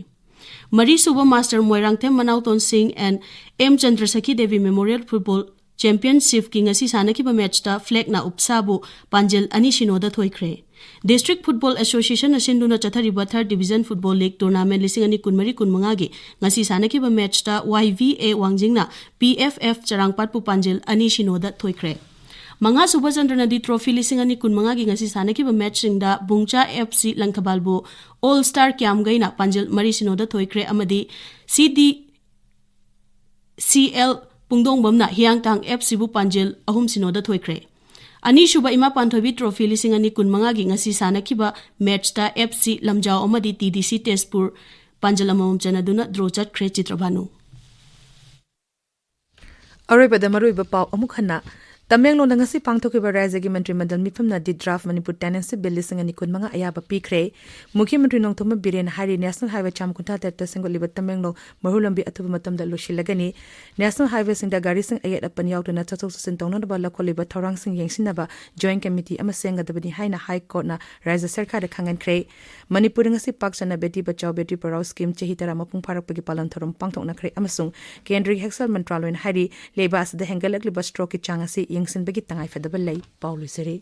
ꯃꯔꯤꯁꯨꯕ Master ꯃꯣꯏꯔꯥꯡꯊꯦꯝ ꯃꯅꯥꯎꯇꯣꯟ ꯁꯤꯡ and M ꯆꯟꯗ꯭ꯔꯁꯈꯤ Devi Memorial Football Championship ꯀꯤ ꯉꯁꯤ ꯁꯥꯟꯅꯈꯤꯕ match ꯇ Flag ꯅ ꯎꯞꯁꯥꯕꯨ ꯄꯥꯟꯖꯤꯜ ꯑꯅꯤ ꯁꯤꯅꯣꯗ ꯊꯣꯏꯈ꯭ꯔꯦ꯫ District Football Association ꯅ ꯁꯤꯟꯗꯨꯅ ꯆꯠꯊꯔꯤꯕ Third Division Football League Tournament ꯂꯤꯁꯤꯡ ꯑꯅꯤ ꯀꯨꯟꯃꯔꯤ ꯀꯨꯟꯃꯉꯥꯒꯤ ꯉꯁꯤ ꯁꯥꯟꯅꯈꯤꯕ match ꯇ Y V A ꯋꯥꯡꯖꯤꯡꯅ P F F ꯆꯔꯥꯡꯄꯥꯠꯄꯨ ꯄꯥꯟꯖꯤꯜ ꯑꯅꯤ ꯁꯤꯅꯣꯗ ꯊꯣꯏꯈ꯭ꯔꯦ꯫ ꯃꯉꯥꯁꯨꯕ ꯆꯟꯗ꯭ꯔꯅꯗꯤ Trophy ꯂꯤꯁꯤꯡ ꯑꯅꯤ ꯀꯨꯟꯃꯉꯥꯒꯤ ꯉꯁꯤ ꯁꯥꯟꯅꯈꯤꯕ match ꯁꯤꯡꯗ ꯕꯨꯡꯆꯥ F C ꯂꯪꯊꯕꯥꯜꯕꯨ All Star ꯀ꯭ꯌꯥꯝꯒꯩꯅ ꯄꯥꯟꯖꯤꯜ ꯃꯔꯤ ꯁꯤꯅꯣꯗ ꯊꯣꯏꯈ꯭ꯔꯦ ꯑꯃꯗꯤ C D C L ꯄꯨꯡꯗꯣꯡꯕꯝꯅ ꯍꯤꯌꯥꯡꯊꯥꯡ F C ꯕꯨ ꯄꯥꯟꯖꯤꯜ ꯑꯍꯨꯝ ꯁꯤꯅꯣꯗ ꯊꯣꯏꯈ꯭ꯔꯦ꯫ ꯑꯅꯤꯁꯨꯕ ꯏꯃꯥ ꯄꯥꯟꯊꯣꯏꯕꯤ ꯇ꯭ꯔꯣꯐꯤ ꯂꯤꯁꯤꯡ ꯑꯅꯤ ꯀꯨꯟꯃꯉꯥꯒꯤ ꯉꯁꯤ ꯁꯥꯟꯅꯈꯤꯕ ꯃꯦꯠꯁꯇ ꯑꯦꯐ ꯁꯤ ꯂꯝꯖꯥꯎ ꯑꯃꯗꯤ ꯇꯤ ꯗꯤ ꯁꯤ ꯇꯦꯖꯄꯨꯔ ꯄꯥꯟꯖꯜ ꯑꯃꯃꯝ ꯆꯟꯅꯗꯨꯅ ꯗ꯭ꯔꯣ ꯆꯠꯈ꯭ꯔꯦ꯫ ꯆꯤꯇ꯭ꯔꯚꯥꯅꯨ꯫ ꯑꯔꯣꯏꯕꯗ ꯃꯔꯨꯑꯣꯏꯕ ꯄꯥꯎ ꯑꯃꯨꯛ ꯍꯟꯅ꯫ ꯇꯃꯦꯡꯂꯣꯡꯗ ꯉꯁꯤ ꯄꯥꯡꯊꯣꯛꯈꯤꯕ ꯔꯥꯖ꯭ꯌꯒꯤ ꯃꯟꯇ꯭ꯔꯤ ꯃꯟꯗꯜ ꯃꯤꯐꯝꯅ ꯗꯤ ꯗ꯭ꯔꯥꯐ ꯃꯅꯤꯄꯨꯔ ꯇꯦꯅꯦꯟꯁꯤꯞ ꯕꯤꯜ ꯂꯤꯁꯤꯡ ꯑꯅꯤ ꯀꯨꯟꯃꯉꯥ ꯑꯌꯥꯕ ꯄꯤꯈ꯭ꯔꯦ꯫ ꯃꯨꯈ꯭ꯌ ꯃꯟꯇ꯭ꯔꯤ ꯅꯣꯡꯊꯣꯝꯕꯝ ꯕꯤꯔꯦꯟꯅ ꯍꯥꯏꯔꯤ, ꯅꯦꯁꯅꯦꯜ ꯍꯥꯏꯋꯦ ꯆꯥꯝꯃ ꯀꯨꯟꯊ꯭ꯔꯥ ꯇꯔꯦꯠꯇ ꯁꯦꯝꯒꯠꯂꯤꯕ ꯇꯃꯦꯡꯂꯣꯡ ꯃꯍꯨ ꯂꯝꯕꯤ ꯑꯊꯨꯕ ꯃꯇꯝꯗ ꯂꯣꯏꯁꯤꯜꯂꯒꯅꯤ꯫ ꯅꯦꯁꯅꯦꯜ ꯍꯥꯏꯋꯦꯁꯤꯡꯗ ꯒꯥꯔꯤꯁꯤꯡ ꯑꯌꯦꯠ ꯑꯄꯟ ꯌꯥꯎꯗꯅ ꯆꯠꯊꯣꯛ ꯆꯠꯁꯤꯟ ꯇꯧꯅꯅꯕ ꯂꯧꯈꯠꯂꯤꯕ ꯊꯧꯔꯥꯡꯁꯤꯡ ꯌꯦꯡꯁꯤꯟꯅꯕ ꯖꯣꯏꯟ ꯀꯃꯤꯇꯤ ꯑꯃ ꯁꯦꯝꯒꯗꯕꯅꯤ ꯍꯥꯏꯅ ꯍꯥꯏ ꯀꯣꯔꯠꯅ ꯔꯥꯖ꯭ꯌ ꯁꯔꯀꯥꯔꯗ ꯈꯪꯍꯟꯈ꯭ꯔꯦ꯫ ꯃꯅꯤꯄꯨꯔꯗ ꯉꯁꯤ ꯄꯥꯛ ꯆꯟꯅ ꯕꯦꯇꯤ ꯕꯆꯥꯎ ꯕꯦꯇꯤ ꯄꯔꯥꯎ ꯁ꯭ꯀꯤꯝ ꯆꯍꯤ ꯇꯔꯥ ꯃꯄꯨꯡ ꯐꯥꯔꯛꯄꯒꯤ ꯄꯥꯂꯟ ꯊꯧꯔꯝ ꯄꯥꯡꯊꯣꯛꯅꯈ꯭ꯔꯦ ꯑꯃꯁꯨꯡ ꯀꯦꯟꯗ꯭ꯔꯒꯤ ꯍꯛꯁꯦꯜ ꯃꯟꯇ꯭ꯔꯥꯂꯣꯏꯅ ꯍꯥꯏꯔꯤ, ꯂꯩꯕꯥꯛ ꯑꯁꯤꯗ ꯍꯦꯟꯒꯠꯂꯛꯂꯤꯕ ꯁ꯭ꯇ꯭ꯔꯣꯛꯀꯤ ꯆꯥꯡ ꯑꯁꯤ ꯌꯦꯡꯁꯤꯟꯕꯒꯤ ꯇꯉꯥꯏꯐꯗꯕ ꯂꯩ꯫ ꯄꯥꯎ ꯂꯣꯏꯖꯔꯦ꯫